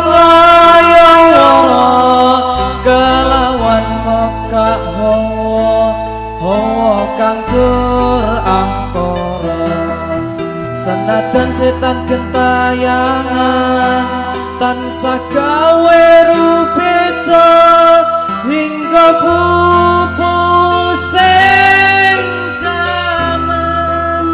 Raya kelawan mekak hawa hawa kang dur angkara. Senajan setan gentayangan tansah gawe rubeda hingga pupusing jaman.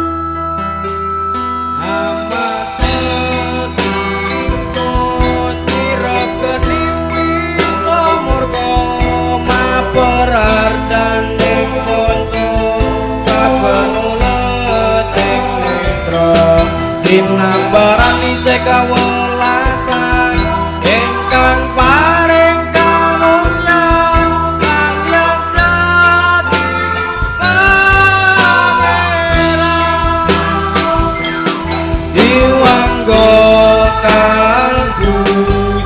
Sinambaran isih kawelasan ingkang paring kamulyan Sang Hyang Jati Pangeran. Jiwangga kalbu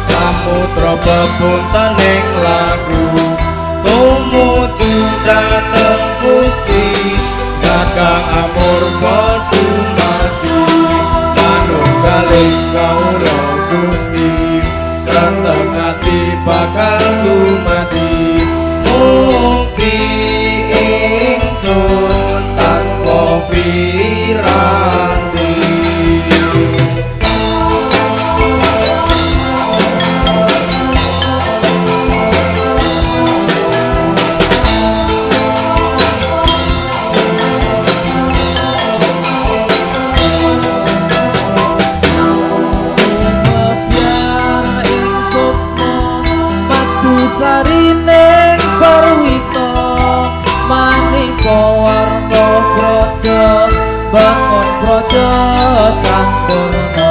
samudra bepuntening lagu tumuju dhateng Gusti Kakang Amurba dumadi manunggaling kawula Gusti kreteg ati bakal dumadi mukti ingsun tanpa piranti. Sumebyar ing sukma madu sarining parwita maneka warna praja bangun praja sampurna.